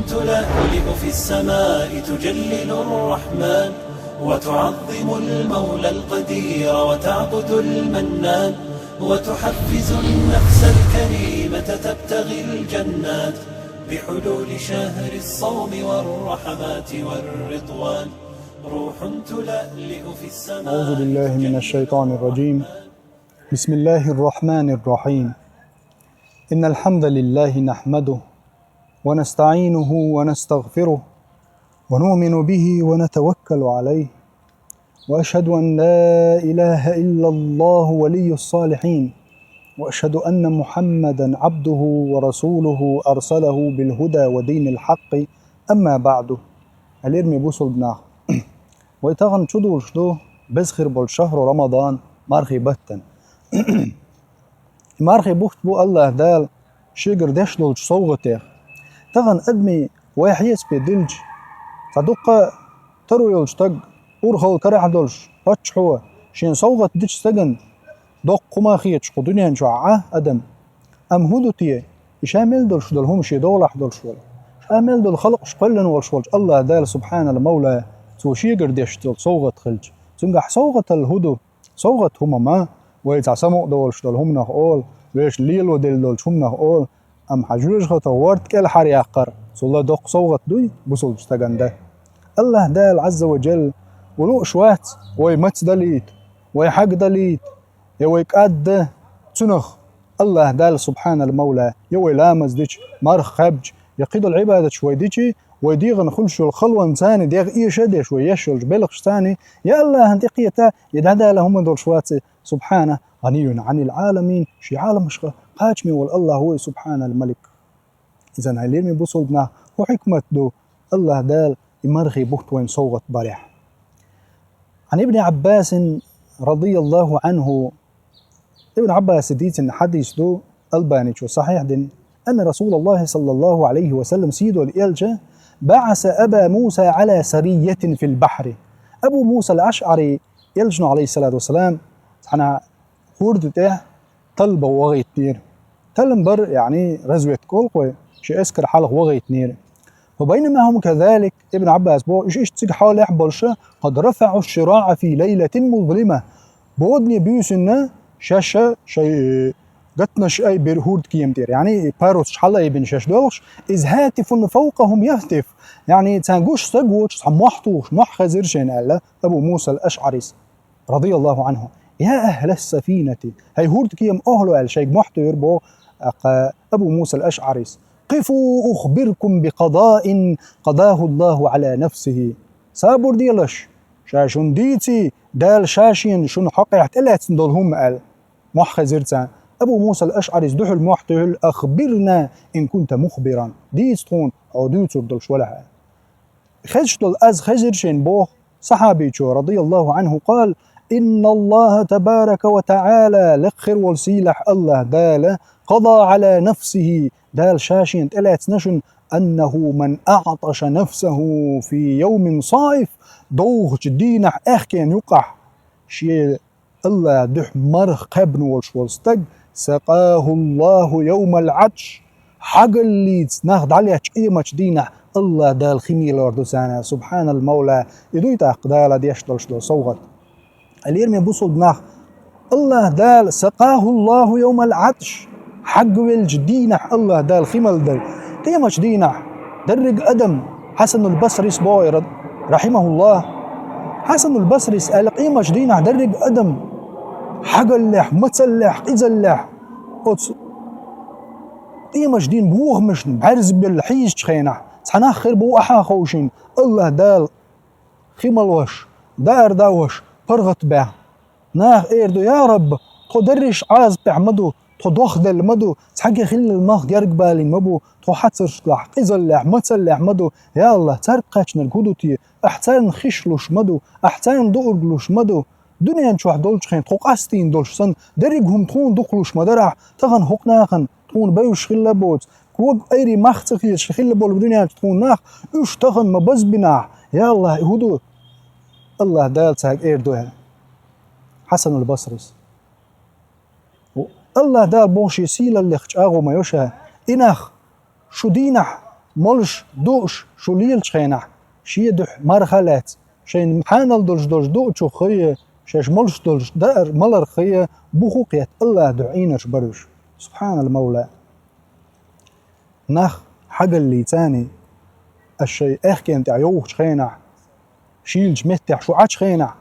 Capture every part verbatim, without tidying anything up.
تلألئ في السماء تجلل الرحمن، وتعظم المولى القدير وتعبد المنان، وتحفز النفس الكريمة تبتغي الجنات بحلول شهر الصوم والرحمات والرضوان. روح تلألئ في السماء. أعوذ بالله من الشيطان الرجيم. بسم الله الرحمن الرحيم. إن الحمد لله نحمده ونستعينه ونستغفره ونؤمن به ونتوكل عليه، وأشهد أن لا إله إلا الله ولي الصالحين، وأشهد أن محمدا عبده ورسوله أرسله بالهدى ودين الحق. أما بعد. Хьалерме бусулба нах. Вай тахана чудолуш ду беза хир болчу шахру Рамадан, мархий баттана. И мархий бутт бу АллахӀа Дала шегара деш долчу совгӀатех. Тахана адамийн вай хьесапе дилча, цхьа дуккха а таро йолчу стаг, урхалла карахь долуш, паччахьо шен совгӀат дечу стагана доккха хӀума хеташ кху дуьнен чохь Ӏа адам. Амма хӀун ду те, и ша мел долуш долу хӀума шен долахь долуш волу, ша мел долу халкъаш кхоьллина волуш волчу АллахӀа Дала субхьанал мавла, цо шегара деш долу совгӀат хилча, цуьнгахь совгӀаталла хӀун ду? СовгӀат хӀума ма, вай цхьа самукъа долуш долу хӀуманах олу, вешан лело делла долчу хӀуманах олу, амма хьан жоьжахатах ворта кӀелхьара яккхар, цул а доккха совгӀат дуй бусулба стагана дан? АллахӀа Дала Ӏазза ва Джалла, ву лууш вац, вай маца далийта, вай хьаг далийта, я вай кӀад дан цунах, АллахӀа Дала субхьанал мавла, я вай ламаз дича, марха кхаьбча, я кхидолу Ӏибадаташ вай дичи, вай дегӀана хуьлуш йолу халонца а дегӀ эша а деш, вай еш йолчу белхашца а, я АллахӀана тӀекхета, я дӀадала хӀума долуш вац и, субхьана, гӀаниюн Ӏанил Ӏаламин, шен Ӏаламашха кхачаме волу АллахӀ ву и, субхьанал малик. Иза хьалерме бусулба нах, хӀун хьикмат ду АллахӀа Дала и мархий бутт вайна совгӀат барехь? Ан Ибни Ӏаббасин, радияллаху Ӏанху, Ибн Ӏаббаса дийцина хьадис ду, Албаничо сахьихь дина, анна Расулаллахи саллаллаху Ӏалайхи ва саллам, сийдолу элча, баӀаса Аба Муса Ӏала сарийятин фил бахьри. Абу Муса ал-АшӀари элчано, Ӏалайхиссалату вассалам, цхьана хӀорда тӀе талба вахийтинера. Талам бар, яъни разведка олу кхой, шен эскар хьалха вахийтинера. Фа байнама хӀум казалик, Ибн Ӏаббас боху, уьш иштта цига хьолехь а болуша, къад рафаӀу шираӀа фи лайлатин музлима. Бодане буьйсинна шаьш шайн, э, гатанаш айбира хӀордкема тӀера, яъни парусаш хьалаайбина шаьш доьлхуш, из хӀатифун фавкъахӀум яхӀтиф, яъни царна гуш стаг воцуш цхьа мохь тухуш, мохь хезира шайна аьлла Абу Муса ал-АшӀарис, радияллаху Ӏанху. Я ахӀлас сафинати, хӀай хӀордкема охӀла, аьлла шайга мохь туьйхира боху, а, кха, Абу Муса ал-АшӀарис. Къифу ухбиркум би къадаин къадаху Аллаху Ӏала нафсихи. Сабур делаш, ша шуна дийций, Дала ша шена шуна хьокъехь тӀелаьцна долу хӀума, аьлла, мохь хезира царна. Абу Муса ал-АшӀарис дуьхьал мохь туьйхира: ахбирна ин кунта мухбиран. Дийца тхуна, хьо дуьйцур долуш валахь, аьлла. Хезаш долу аз хезира шайна боху сахьабичо, радияллаху Ӏанху, къала: инна Аллаха табарака ва таӀала, лекха хир волу сийлахь АллахӀа Дала, къада Ӏала нафсихи, Дала ша шена тӀелаьцна шуна, аннаху ман аӀташа нафсаху фи явмин саиф, довхачу дийнахь аьхкенан юккъахь шен АллахӀан дуьхьа марха кхаьбна волуш волу стаг, сакъаху Аллаху явмал Ӏатш, хьагаллица нах дӀалечу къематчу дийнахь АллахӀа Дала хи мелор ду царна, субхьанал мавла, и дуй тӀаккха Дала деш долуш долу совгӀат. Лераме бусулба нах, АллахӀа Дала, сакъаху Аллаху явмал Ӏатш, хьагвеллачу дийнахь АллахӀа Дала хи мелла дара. Къематчу дийнахь дерриг адам, Хьасанул Басрис боху, рахьимахуллах, Хьасанул Басрис аьлла, къематчу дийнахь дерриг адам хьагаллехь, мацаллехь, къизаллехь, оцу къематчу дийнан бохамашна бӀаьрзабелла хьийзачу хенахь, цхьа нах хир бу ахьа а ховшийна, АллахӀа Дала хи малош, даар давош, паргӀат баьхна. Наха эр ду: «Я Рабба, тхо дерриш Ӏазапехь ма ду, тхо дохделла ма ду, цхьаьнгге хиллал мах герга балийна ма бу, тхо хьацаршкалахь, къизаллехь, мацаллехь ма ду. Я АллахӀ, цаьрга кхаьчнарг хӀун ду те? Ахь царна хиш луш ма ду, ахь царна дуург луш ма ду. Дуьнен чохь долчу хенахь тхо къастийна долуш санна, дерриг хӀума тхуна дукха луш ма дарахь, тахана хӀокху нахана тхуна бевзаш хилла а боцу, кога айрий мах ца хеташ хилла болу дуьнен чу тхуна нах, уьш тахана ма базбинахь, я АллахӀ, и хӀун ду?» АллахӀа Дала цаьрга эр ду аьлла Хьасанул Басрис. АллахӀа Дала боху шен сийлаллех чӀагӀо ма йо ша: и нах, шу дийнахь Молуш, дууш шу лелачу хенахь, шен дуьхьа марха а лаьцна, шайна хьанал долуш долчу дуучух хи а, шаьш молуш долчу даар маларх хи а, бух а кхетта, АллахӀан дуьхьа Ӏийнарш бара уьш. Субхьанал-Мавла. Нах хьагаллий царний, аш шайн аьхкенна тӀехь йовхачу хенахь, шийлачу меттехь шу Ӏачу хенахь,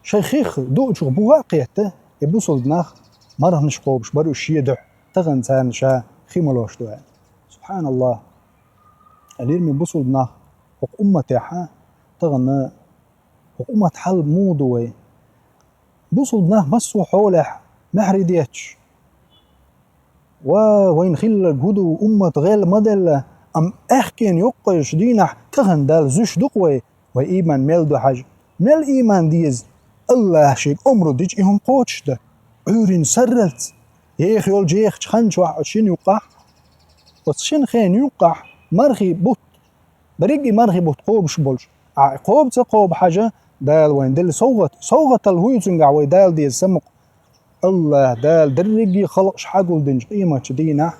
шайн хих дуучух буха а кхетта, и бусулба нах марханаш кхобуш бара уьш шен дуьхьа, тахана царна ша хи малош ду аьлла. СубхьаналлахӀ! Лераме бусулба нах, хӀокху умматехь а, тахана хӀокху уммат хьал муха ду вай? Бусулба нах массо а хьолехь маьхьарий детташ, ва вайна хилларг хӀун ду, уммат гӀел ма делла, амма аьхкенан йоккхачу дийнахь тахана Далла зуьйш ду-кх вай, вай ийман мел ду хьажа. Мел ийман деза? АллахӀа шега омра дича и хӀума кхочушдан, Ӏуьйрина сарралц, еха йолчу ехачу хан чохь оцу шина юккъахь, оцу шина хенан юккъахь мархий бутт, берриг и мархий бутт кхобуш болуш, ахь и кхоба ца кхоба хьажа, Дала вайна делла совгӀат, совгӀаталла хӀун ю цуьнгахь вай Дала деза самукъа? АллахӀ Дала дерриге а халкъаш хьагулдинчу къематчу дийнахь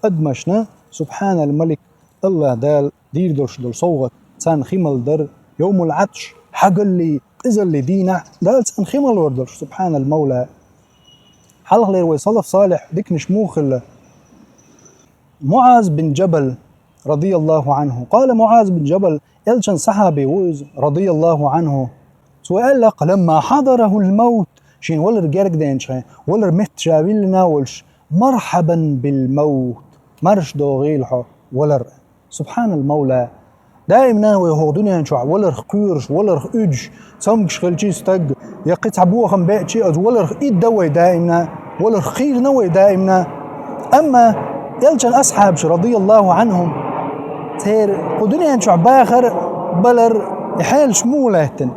адамашна, Субхьанал-Малик, АллахӀ Дала дийр долуш долу совгӀат, царна хи малдар, йовмул-Ӏаташ, хьагаллий, къизаллий дийнахь Дала царна хи малор долуш, Субхьанал-Мавла. Хьалхалера вай салаф-салихь диканаш муха хилла? МуӀаз бин Джабал, радияллаху Ӏанху. Къала МуӀаз бин Джабал, элчан сахьаби ву иза, радияллаху Ӏанху. Цо аьлла-кх: «Ламма хьадарахул-мавт», шен валар герга деанчхье, валар метта ша виллина а волуш: «Мархьабан бил-мавт», марша догӀийла хьо, валар. Субхьанал-Мавла. Даимна вай хӀокху дуьнен чохь валарх кхоьруш, валарх уьдуш, цомгуш хилчий стаг, я кхин цхьа бохам беачий, оцу валарх идда вай даимна, валарх кхийрина вай даимна. Амма элчан асхьабаш, радияллаху Ӏанхум, церан кху дуьнен чохь бахар, балар, и хьелаш муха лаьттина?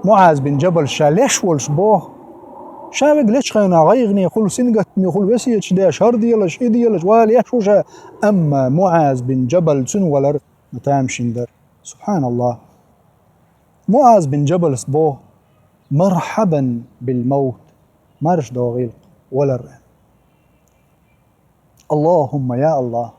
МуӀаз бин Джабал ша леш волуш боху, ша вега лечу хенахь гӀайгӀане хуьлу, сингаттаме хуьлу, весеташ деш, хӀара делаш, и делаш, вала еш ву ша, амма МуӀаз бин Джабал цуьнан валар ма тамашийна дара. Субхьаналлахь. МуӀаз бин Джабалс боху: «Мархьабан бил-мавт», марша догӀийла валар. «Аллахумма, я Аллах,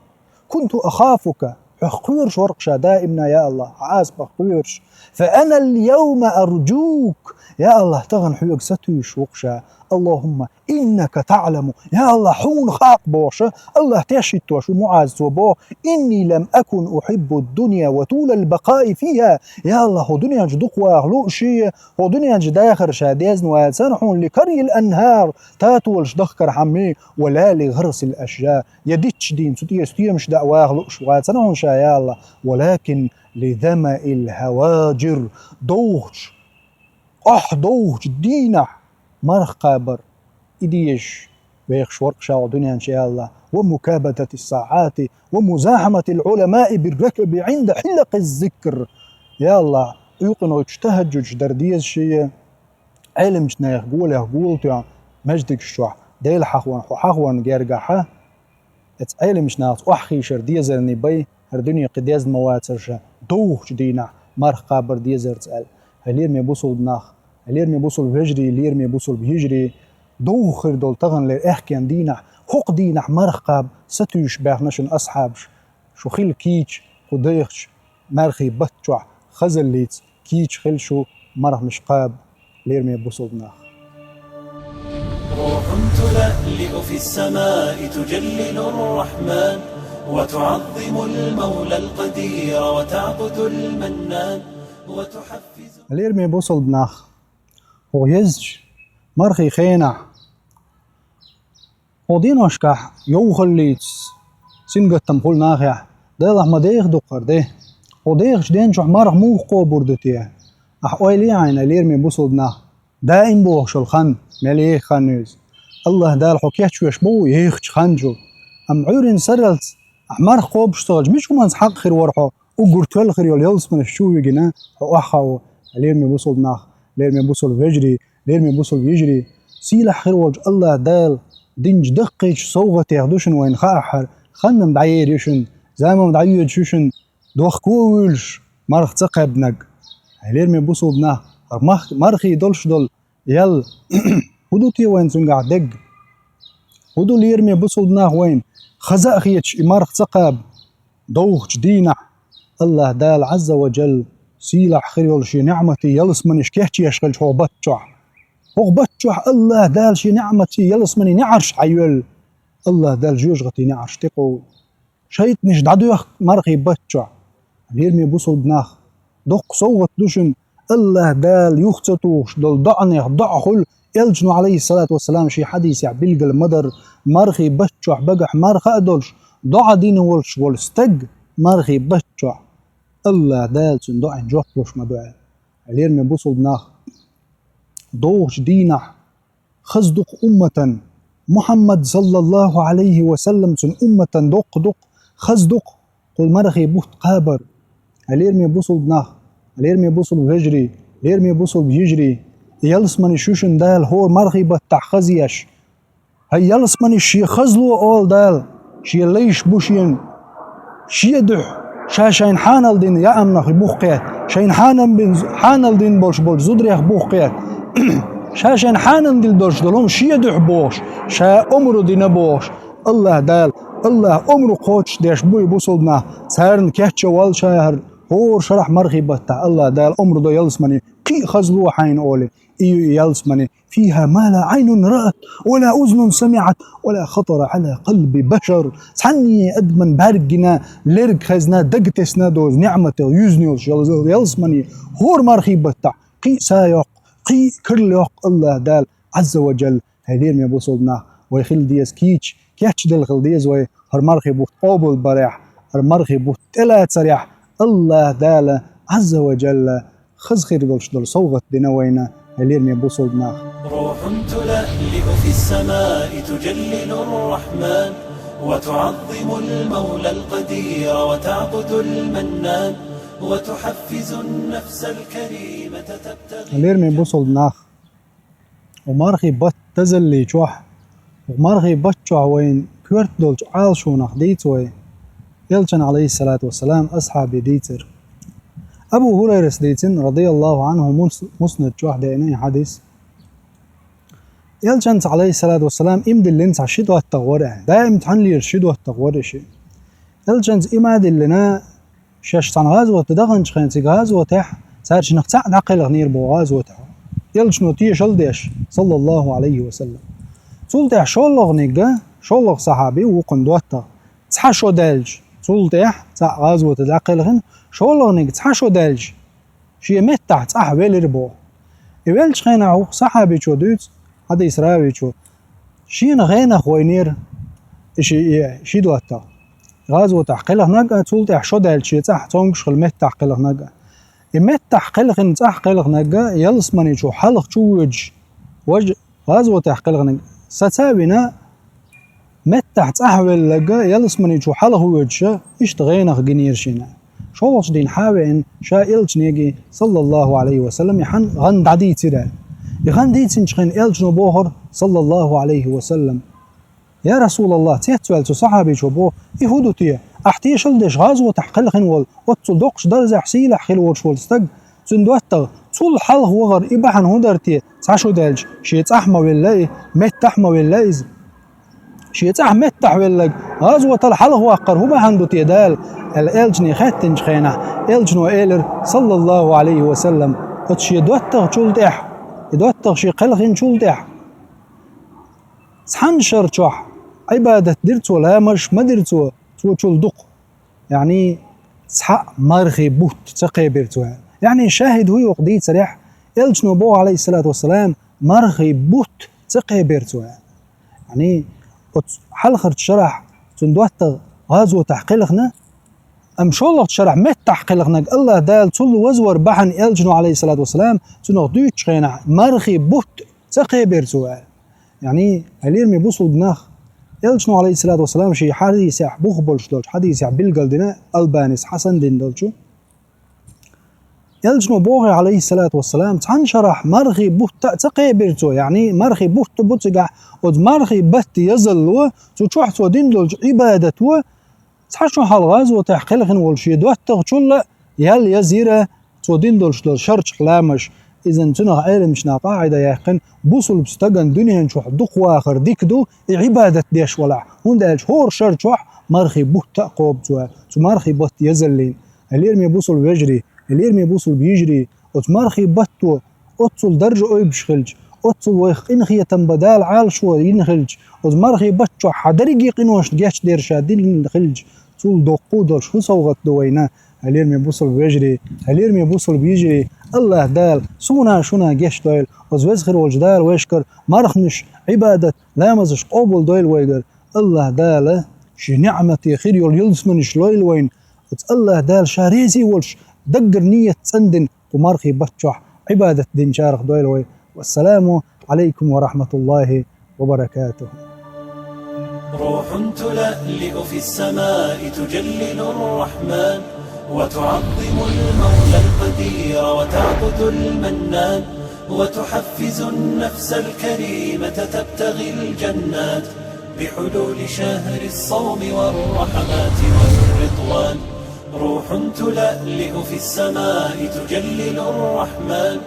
кунту ахафука», хьох кхоьруш вара-кх ша даимна, я Аллах, хьан Ӏазапах кхоьруш. «Фа ана аль-явма арджук», я Аллах, тахана хьоьга сатуьйсуш ву-кх ша. «Аллахумма иннака таъламу», я Аллах, хьуна хаьа-кх, бохуш, Аллах теш хӀиттош ву МуӀаз, цо боху: «Инни лам акун ухьиббу ад-дунья ва тулал бакъаи фиха», я Аллах, хӀокху дуьнен чу дукха ваха лууш, хӀокху дуьнен чу дахар ша дезна вацара хьуна, «ли карйил анхар», татолаш дахкархьама, «ва ла ли гӀарсил ашжар», я дитташ дийна цу тӀера стемаш даа ваха лууш вацара хьуна ша, я Аллах, «валакин ли замаил хӀаваджир», довхачу, къохь довхачу дийнахь марха кхабар, и дезаш вехаш вара-кх ша хӀокху дуьнен чу, я Аллах, «ва мукабадатис саӀати, ва музахьаматил Ӏуламаи бир-ракаби Ӏинда хьилакъиз зикр», я Аллах, къуьйкъанойчу тахӀаджудаш дар дезаш, Ӏеламчу нехан голех гола тоьхна, маьждигаш чохь Дела хьахорна, хьо хьахорна гергахь, эца Ӏеламчу нахаца охьахийшар дезарний бай, хӀара дуьне кхин дезна ма вацара ша, довхачу дийнахь марха кхабар дезарца аьлла. ХӀай лераме бусулба нах, хӀай лераме бусулба вежарий, лераме бусулба йижарий, довха хир долу таханлера аьхкенан дийнахь, хӀокху дийнахь марха кхаба сатуьйсуш баьхна шуна асхьабаш. Шу хила кийча кху дайхачу мархий батта чохь, хазаллица кийча хила шу марханаш кхаба, лераме бусулба нах. روح تلألئ في السماء تجلل الرحمن، وتعظم المولى القدير وتعبد المنان، وتحفز. Лераме бусулба нах, хӀокху езачу мархий хенахь, хӀокху деношкахь йовхаллица сингаттам хуьлу нахехь, Делахь ма деха ду-кх хӀара де. ХӀокху дехачу ден чохь марха муха кхобур ду те? Ахь ойла е хьайна, лераме бусулба нах, даим бохуш йолу хан, мел еха хан ю иза. Аллах Дала хьо кечвеш ма ву ехачу хан чу. Амма Ӏуьйрина сарралц ахь марха кхобуш ца хилча, мича хӀуманца хьакъ хир вара хьо, уггар тоьлла хир йолу ялсаманаш чу а вигина, хьо охьахаа ву? Лераме бусулба нах, лераме бусулба вежарий, лераме бусулба йижарий, сийлахь хир волчу Аллах Дала динчу даккхийчу совгӀатех ду шуна вайна хаахьара, хан-м дӀаер ю шуна, зама-м дӀайоьдуш ю шуна, дохко а вуьйлуш, марха ца кхаьбнарг. Хьай лераме бусулба нах, хӀара мах-, мархий долуш долу ял, хӀун ду те вайна цуьнгахь дерг? ХӀун ду, лераме бусулба нах, вайна хаза а хеташ и марха ца кхаба? довхачу дийнахь АллахӀ Дала Ӏазза ва Джалла сийлахь хир йолу шен ниӀматийн ялсаманеш кечъеш хилча хӀокху баттахь чохь. ХӀокху баттахь чохь АллахӀ Дала шен ниӀматийн ялсаманийн неӀарш хьайоьллу. АллахӀ Дала жоьжахатин неӀарш тӀекъовлу. ШайтӀанаш дӀадоьхку мархийн баттахь чохь. Лераме бусалба нах, доккха совгӀат ду шуна, АллахӀ Дала юха ца тухуш долу доӀанех доӀа хуьлу, элчано, Ӏалайхиссалату вассалам, шен хьадисехь билгал ма-дарра, мархийн баттахь чохь багахь марха а долуш, доӀа дина волуш волу стаг мархийн баттахь чохь, АллахӀ Дала цуьнан доӀин жоп луш ма ду аьлла. Лераме бусалба нах, довхачу дийнахь хаза ду-кх умматан, Мухьаммад, саллаллаху Ӏалайхи ва саллам, цуьнан умматан доккха ду-кх, хаза ду-кх кху мархийн бутт кхабар. Лераме бусалба нах, лераме бусалба вежарий, лераме бусалба йижарий, ялсаманеш ю шуна Дала хӀора мархийн баттахь хазъеш. ХӀай ялсаманеш шен хазло олу Дала, шен лайш бу шена. Шен дуьхьа ша шайна хьанал дина яамнах бух кхетта, шайна хьанал бин-, хьанал дина болуш болчу зударех бух кхетта, ша шайна хьанал дина долуш долу хӀума шен дуьхьа бохуш, ша омра дина бохуш, АллахӀ Дала, АллахӀа омра кхочушдеш бу и бусалба нах, царна кечъян воллу ша хӀара хӀора шарахь мархийн баттахь, АллахӀ Дала омра до ялсамане, кхин а хазло хьайна олий, и ю и ялсамане, فيها ما لا عين رأت ولا أذن سمعت ولا خطر على قلب بشر. Цхьанне адаман бӀаьрг гина, лерг хезна, дага тесна доцу ниӀматех юьзна йолуш ял-, ялсамане, хӀора мархийн баттахь, кхин а са йоккху, кхин а карла йоккху АллахӀ Дала, Ӏазза ва Джалла. ХӀай лераме бусалба нах, вай хила деза кийча, кечделла хила деза вай хӀара мархийн бутт къобалбарехь, хӀара мархийн бутт тӀелацарехь, АллахӀ Дала, Ӏазза ва Джалла, хаза хир долуш долу совгӀат дина вайна, хӀай лераме бусалба нах. روح تلألئ في السماء تجلل الرحمن، وتعظم المولى القدير وتعبد المنان، وتحفز النفس الكريمة تبتغي Лераме бусалба нах, хӀокху мархийн баттан дазалли чохь, хӀокху мархийн баттахь чохь вайна коьрта долчу Ӏалашонах дийца вай, элчан, Ӏалайхиссалату вассалам, асхьабий дийцира. Абу ХӀурайрас дийцина, радияллаху Ӏанху, мус-, муснад чохь деана и хьадис. Элчанца, Ӏалайхиссалату вассалам, иман диллина цхьа ши доттагӀа вара аьлла. Даим цхьаьна лелаш ши доттагӀа вара и ши. Элчанца иман диллина, шаьш цхьана гӀазоте даханчу хенахь, цигахь гӀазотехь цара шиннах цхьаъ дӀакхелхинера боху гӀазотехь, элчано тешалла деш, саллаллаху Ӏалайхи ва саллам. Цул тӀаьхьа шолгӀаниг, шолгӀа сахьаби ву кхуьнан доттагӀа. Цхьа шо даьлча, цул тӀаьхьа цхьаъ гӀазоте дӀакхелхина, шолгӀаниг цхьа шо даьлча, шен меттахь цӀахь велира боху. И веллачу хенахь вукху сахьабичо дуьйцу, хьадис равичо, шена гӀенах вайнера и ши, и ши доттагӀа. ГӀазотехь кхелхинарг а, цул тӀаьхьа шо даьлча шен цӀахь цомгуш хилла меттахь кхелхинарг а. И меттахь кхелхина, цӀахь кхелхинарг а ялсамани чу хьалха чу воьдуш, важа гӀазотехь кхелхинарг саца а вина, меттахь цӀахь велларг а ялсамани чу хьалха воьдуш, иштта гӀенах гинера шена. ШолгӀачу дийнахь а веана, ша элчанега, саллаллаху Ӏалайхи ва саллам, и хан гӀан дӀадийцира. И хан дийцинчу хенахь элчано бохура, саллаллаху Ӏалайхи ва саллам: «Я Расулаллах», цецваьлла цу сахьабичо боху: «И хӀун ду те? Ахь тешалла деш гӀазотехь кхелхина волу, оццул доккхачу дарзехь, сийлахь хила волуш волу стаг, цуьнан доттагӀа, цул хьалха вахар и бахьана хӀун дара те? Цхьа шо даьлча, шен цӀахь ма велла и, меттахь ма велла иза. Шен цӀахь меттахь велларг гӀазотал хьалха ваккхар хӀун бахьана ду те Дала?» аьлла, элчане хаьттинчу хенахь, элчано элира, саллаллаху Ӏалайхи ва саллам: «Оцу шен доттагӀчул тӀаьхьа, и доттагӀа шен кхелхинчул тӀаьхьа цхьана шара чохь Ӏибадат дира цо, ламазаш ма дира цо, цо чул дукха». Яъни, цхьаъ мархийн бутт ца кхебира цо. Яъни, шахӀид хӀун ю хӀокху дийцарехь, элчано боху, Ӏалайхиссалату вассалам, мархийн бутт ца кхебира цо. Яъни, оцу хьалхарчу шарахь цуьнан доттагӀа гӀазотехь кхелхина, амма шолгӀачу шарахь меттахь кхелхинарг АллахӀ Дала цул вазвар бахьана элчано, Ӏалайхиссалату вассалам, цунах дуьйцучу хенахь мархийн бутт ца кхебира цо аьлла. Яъни, хьалераме бусулба нах, элчано, Ӏалайхиссалату вассалам, шен хьадисехь, бух болуш долчу хьадисехь билгалдина, Албанис хьасан дина долчу. Элчано боху, Ӏалайхиссалату вассалам, цхьана шарахь мархийн бутт а ца кхебира цо, яъни, мархийн бутт бу цигахь, оцу мархийн баттан язалло, цу чохь цо дина долчу Ӏибадато, цхьа шо хьалха гӀазотехь кхелхина волу шен доттагӀчул а ял язйира цо дина долуш долу шарчех ламазаш. Иза цунах Ӏеламчу наха къаӀида яьккхина, бусулба стагана дуьнен чохь дукха вахар дика ду, и Ӏибадат деш валахь, хӀунда аьлча хӀора шар чохь мархий бутт а кхобу цо, цу мархий бутт езаллин. Хьалераме бусулба вежарий, хьалераме бусулба йижарий, оцу мархий батто оццул даржа ойбуш хилча, оццул вайх къинхетам бан Дала Ӏалашо йина хилча, оцу мархий бутт чохь хьан дерриге къиношна гечдер ша дина хилча, цул доккху долуш хӀун совгӀат ду вайна? Хьалераме бусулба вежарий, хьалераме бусулба йижарий, АллахӀ Дала суна а шуна а гечдойла, оцу веза хир волчу Дала вайшкара марханаш, Ӏибадат, ламазаш къобалдойла вайгара. АллахӀ Дала шен неӀмате хир йолу ялсаманаш лойла вайна. Оцу АллахӀ Дала ша реза волуш, даггара нийят цӀандина, кху мархий бутт чохь Ӏибадат динчарах дойла вай. Вассаламу Ӏалайкум ва рахьматуллахӀи ва баракатухӀ. روح تلألئ في السماء تجلل الرحمن، وتعظم المولى القدير وتعبد المنان، وتحفز النفس الكريمة تبتغي الجنات بحلول شهر الصوم والرحمات والرضوان. روح تلألئ في السماء تجلل الرحمن،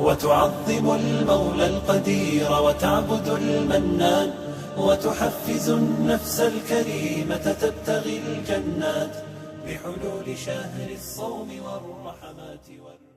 وتعظم المولى القدير وتعبد المنان، وتحفز النفس الكريمة تبتغي الجنات بحلول شهر الصوم والرحمات والرضوان.